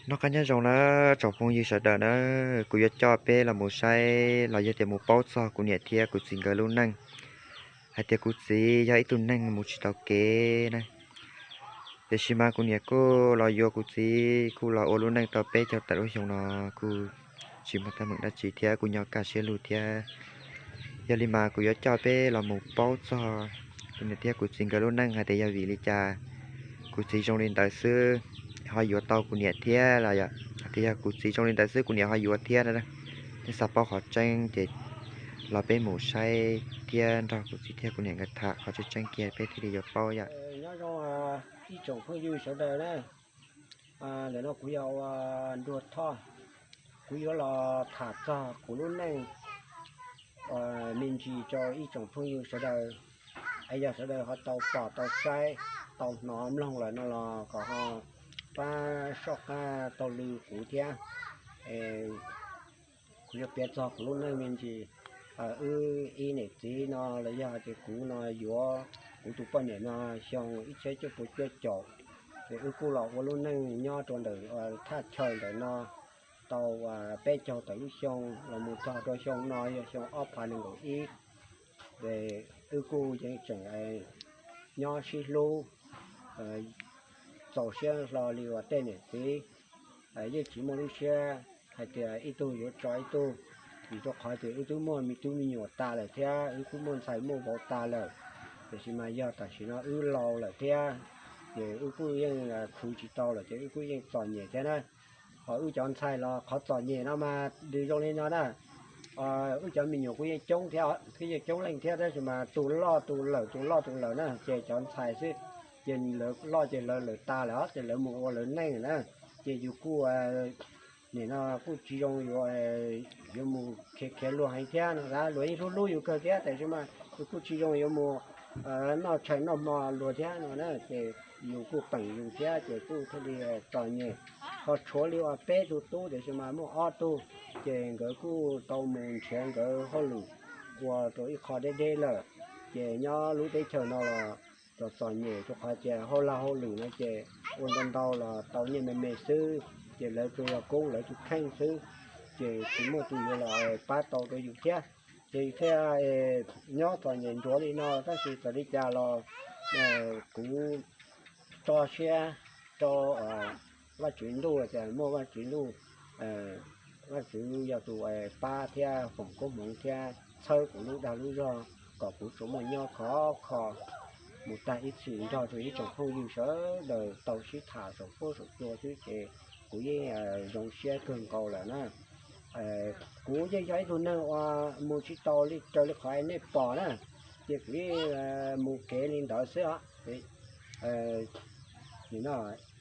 Noj qab nyob zoo na tsoom phooj ywg sawv daws na, kuv yuav coj peb los mus saib los yog tias mus paub txog kuv niam thiab kuv txiv nkawd lub neej, hais tias kuv txiv yog ib tug neeg mus tsis tau kev na. Tiam sis mas kuv niam kuj los yuav kuv txiv kuj los ua lub neej tau peb caug tawm lub xyoo no, kuj tsis muaj teeb meem dab tsi thiab kuj nyob kaj siab lug thiab. Yog li mas kuv yuav coj peb los mus paub txog kuv niam thiab kuv txiv nkawd lub neej hais tias yog vim li cas kuv txiv zoo li ntawd xwb ho yuav tau kuv niam thiab los yog hais tias yog kuv txiv zoo li ntawd xwb kuv niam ho yuav thiab na. Nej xav paub qhov tseeb ces los peb mus saib thiab nrog kuv txiv thiab kuv niam nkawd tham qhov tseeb tseeb kiag peb thiaj li yuav paub yom. Nyob zoo ib tsoom phooj ywg sawv daws na, lawm no kuv yog ua Nruag Thoj, kuv yuav los tham txog kuv lub neej me ntsis rau ib tsoom phooj ywg sawv daws. Es yog sawv daws ho tau pom tau saib tau hnov mloog lawm no los kom ho pab soj qab taug lw kuv thiab. Kuv yuav piav txog kuv lub neej me ntsis. Wb ib niam txiv no los yog tias kuv no yuav kuv tus poj niam no xyoo ib txhiab cuaj puas cuaj caum, ces wb kuj los ua lub neej nyob rau ntawm thaj chaw ntawm no tau peb caug tawm lub xyoo los mus txog rau xyoo no yog xyoo ob phav nees nkaum ib. Ces wb kuj yeej tseem nyob sib hlub txaus siab hlo li uas tej niam txiv, yeej tsis muaj lub siab hais tias ib tug yuav tso ib tug, vim rau qhov tias wb twb muaj me tub me nyuam tas lawm thiab wb twb muaj ntxhais muaj vauv tas lawm. Tiam sis mas yog tam sim no wb laus lawm thiab, ces wb kuj yeej khwv tsis tau lawm ces wb kuj yeej txom nyem thiab na. Ho wb cov ntxhais los qhov txom nyem no mas nws zoo li no na, wb cov me nyuam kuj yeej coob thiab, kuj yeej coob leej thiab tab sis mas tus loj tus lawm tus loj tus lawm na ces cov ntxhais xwb, ces lawv loj ces lawv lawm tas lawm ces lawv mus ua lawv neej na, ces yus kuj nim no kuj tsis zoo yuav, yuav mus khiav khiav luag heev thiab no, luag yeej hlub hlub yus kawg thiab tiam sis mas yus kuj tsis zoo yuav mus noj tshais noj hmo luag thiab no na, ces yus kuj peem yus thiab ces kuj thiaj li txom nyem. Ho tshuav li uas peb tug tub tiam sis mas muaj ob tug, ces nkawd kuj tau mus nrhiav nkawd hauj lwm ua rau ib qho deb deb lawm, ces nyob lub teb chaws no los txom txom nyem rau qhov tias hauj lwm hauj lwm no ces ua ntau ntau los tau nyiaj me me xwb, ces lawv tsuas yog koob lawv tus kheej xwb, ces tsis muaj tus yuav los pab tau rau yus thiab. Ces thiaj nyob txom nyem nruav li no tab sis txawm li cas los kuv tso siab rau Vajtswv ntuj tias muaj Vajtswv ntuj, Vajtswv yog tus pab thiab foom koob hmoov thiab txhawb kuv lub dag lub zog kom kuv tsuas muaj nyob khov kho mus tag ib txhis nrog rau ib tsoom phooj ywg sawv daws tau sib tham saum huab saum cua xwb ces kuv yeej zoo siab kawg nkaus lawm na. Kuv yeej yog ib tug neeg uas mus tsis tau li raws li qhov nej pom na, ces kuv yeej mus kev li ntawd xwb os.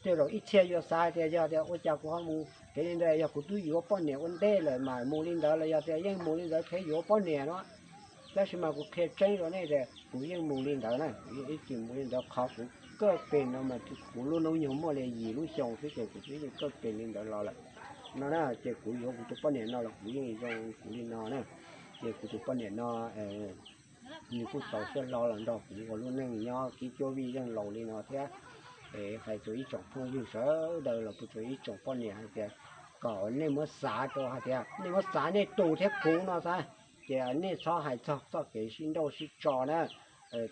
Tej zaum ib txhia yuav xav tias yog tias ua cas kuv ho mus kev li ntawd, yog kuv twb yuav poj niam ua ntej lawm mas mus li ntawd los yog tias yeej mus li ntawd thiaj yuav poj niam no. Tab sis mas kuv qhia tseeb rau nej tias kuv yeej mus li ntawd na, kuv yeej ib txwm mus li ntawd, qhov kuv kaj pem no mas kuv lub hnub nyoog muaj li yim lub xyoo xwb ces kuv twb yeej kaj pem li ntawd los lawm no na. Ces kuv yuav kuv tus poj niam no los kuv yeej zoo kuv li no na. Ces kuv tus poj niam no nws kuj txaus siab hlo los nrog kuv ua lub neej nyob kib cuab vij zeej laus li no thiab. Es hais rau ib tsoom phooj ywg sawv daws los puas tsuas ib tsoom poj niam hais tias kom nej muab xav rau hais tias nej muab xav nej tus thiab kuv no xav, ces nej txhob hais txog txoj kev sib nrauj sib tso na.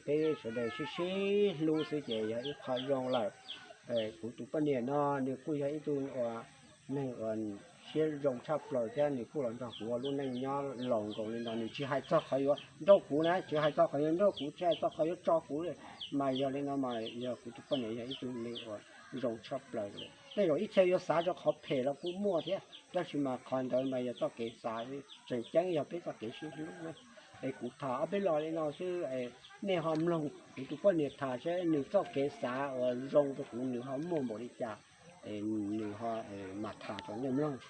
Peb sawv daws sib sib hlub xwb ces yog ib qho zoo lawm. Kuv tus poj niam no nws kuj yog ib tug uas neeg uas siab zoo tshaj plaws thiab nws kuj los nrog kuv ua lub neej nyob laus nkaus li no, nws tsis hais txog qhov yuav nrauj kuv na, tsis hais txog qhov yuav nrauj kuv, tsis hais txog qhov yuav tso kuv, mas yog li no mas yog kuv tus poj niam yog ib tug neeg uas zoo tshaj plaws li. Tej zaum ib txhia yuav xav rau qhov phem los kuj muaj thiab, tab sis mas qhov ntawd mas yog txoj kev xav, tseem ceeb yog peb txoj kev sib hlub na. Es kuv tham ob peb lo li no xwb, nej ho mloog kuv tus poj niam tham seb nws txoj kev xav uas zoo rau kuv nws ho muaj npaum li cas, nws ho mam tham rau nej mloog.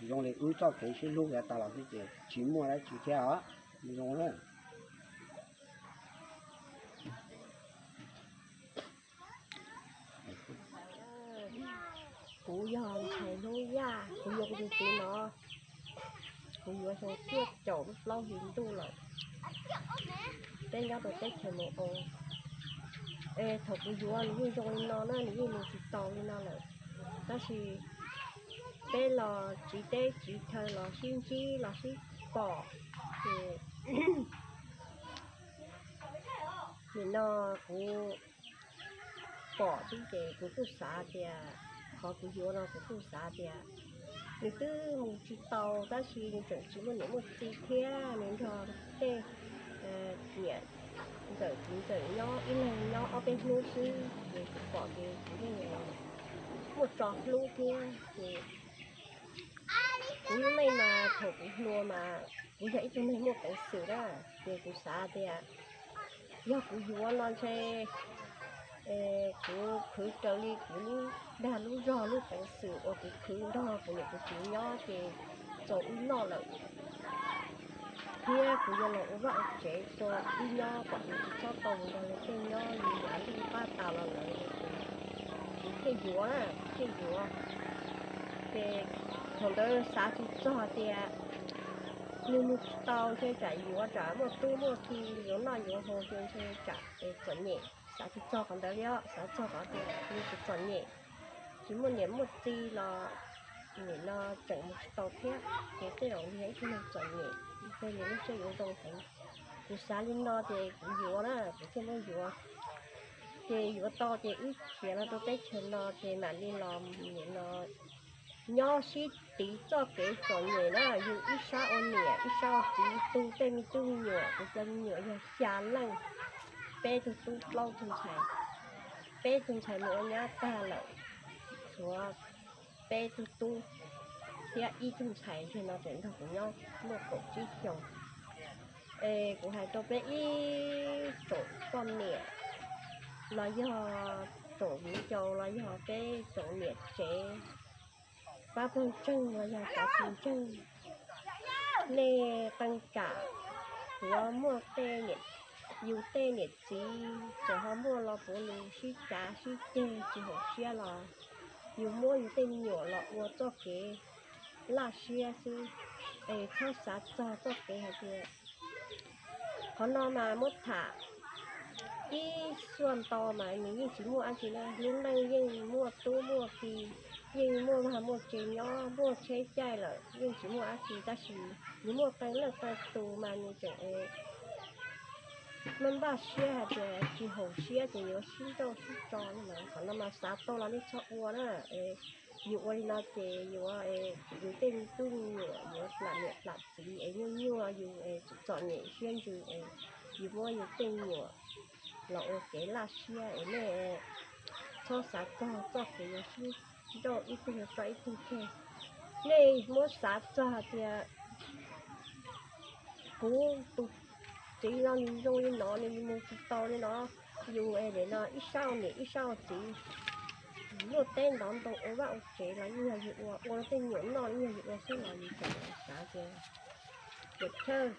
Zoo li wb txoj kev sib hlub yav tas los xwb ces tsis muaj dab tsi thiab os. Zoo na. Kuv yog ntxhais Hmoob Yaj, kuv yuav kuv tus txiv no, kuv yuav xyoo cuaj caum lub plaub hlis ntuj lawm. Peb nyob rau teb chaws Nus Oo. Es thaum kuv yuav nws yeej zoo li no na, nws yeej mus tsis tau li no lawm. Tab sis peb los tsiv teb tsiv chaw los sib ntsib los sib pom, ces nim no kuv pom xwb ces kuv kuj xav tias, qhov kuv yuav no kuv kuj xav tias nws twb mus tsis tau tab sis nws tseem tsis muaj niam muaj txiv thiab nws nrog tej niam ntxawm txiv ntxawm nyob ib leeg nyob ob peb hnub xwb ces kuv pom ces kuv yeej muaj tso hlub thiab ces kuv lub neej mas thaum kuv hluas mas kuv yog ib tug neeg muaj peev xwm na, ces kuv xav tias yog kuv yuav no ntshe kuv khwv raws li kuv lub dag lub zog lub peev xwm uas kuv khwv nrog kuv niam kuv txiv nyob ces txaus wb noj lawm, thiab kuv yuav los ua vaj ua tsev rau wb nyob kom kuv tsis txhob tau mus nrog luag tej nyob li yav ntuj pab tas los lawm. Kuv thiaj yuav na, kuv thiaj yuav. Ces thaum ntawd xav tsis txog tias nws mus tsis tau ntshe tsam yuav tsam muaj tub muaj ki yuav noj yuav haus ces ntshe tsam txom nyem. Xav tsis txog qhov ntawd li os, xav txog qhov tias nws tsis txom nyem, tsis muaj niam muaj txiv los nim no tseem mus tsis tau thiab, ces tej zaum yog ib tug neeg txom nyem, ntshe nws lub siab yuav zoo heev. Kuv xav li no ces kuv yuav na, kuv thiaj muab yuav. Ces yuav tau ces wb khiav los rau teb chaws no ces mam li los nim no nyob sib tiv txoj kev txom nyem na, yus ib sab ua niam ib sab ua txiv tu tej me tub me nyuam, kuv cov me nyuam yog xya leej, peb tug tub plaub tug ntxhais, peb tug ntxhais mus ua nyab tag lawm, tshuav peb tug tub thiab ib tug ntxhais ntshe no tseem nrog kuv nyob muaj kaum tsib xyoos. Es kuv hais rau peb ib tsoom poj niam los yog tsoom viv ncaus los yog peb tsoom niam tsev, pab pawg ntseeg los yog cov tsis ntseeg, nej qee tsam yuav muaj tej niam, yus tej niam txiv txawm ho muaj los puav leej sib cav sib ceg tsis haum siab los yus muab yus tej me nyuam los ua txoj kev laj siab xwb, es txhob xav txog txoj kev hais tias qhov no mas muab tham ib xuaj ntau mas nws yeej tsis muaj dab tsi na, lub neej yeej muaj tub muaj ki, yeej muaj vaj muaj tsev nyob muaj tsheb caij lawm yeej tsis muaj dab tsi tab sis nws muaj qee leej qee tus mas nws tseem npaj npaj siab hais tias tsis haum siab ces yuav sib nrauj sib tso no mas qhov no mas xav tau los nej txhob ua na. Yus ua li no ces yuav, yus tej me tub me nyuam yuav plam niam plam txiv es nyuaj nyuaj yus es txom nyem siab ntsws es yus muab yus tej me nyuam los ua kev laj siab es nej txhob xav txog txoj kev yuav sib nrauj ib tug yuav tso ib tug tseg. Nej muab xav txog hais tias kuv tus txiv no nws zoo li no nws mus tsis tau li no, yus es no ib sab ua niam ib sab ua txiv, luaj teb ntov ntoo ua vaj ua tsev los yeej yog yus ua, ua rau tej me nyuam noj los yeej yog yus ua xwb los yus tseem xav tias puas chawj,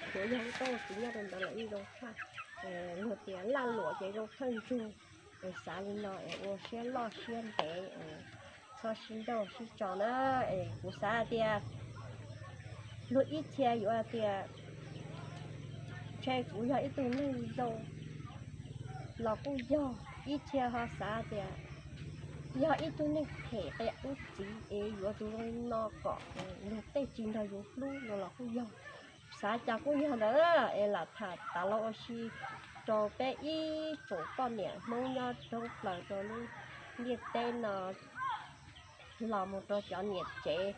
tsuav yog lub teb lub chaw nyob rau ntawd los yeej zoo tshaj. Luag tias laj luam ces zoo tshawj ntsug, es xav li no es ua siab loj siab ntev, txhob sib nrauj sib tso na. Es kuv xav tias luag ib txhia yuav hais tias ntshe kuv yog ib tug neeg zoo los kuj yog, ib txhia ho xav tias yog ib tug neeg phem qias ub txiv es yuav tus zoo li no kom luag tej tsis nrog yus hlub no los kuj yog. Xav cas kuj yog ntawd es lam tham tas los ua si rau peb ib tsoom poj niam Hmoob nyob thoob plaws rau lub ntiaj teb no los mus rau cov niam tsev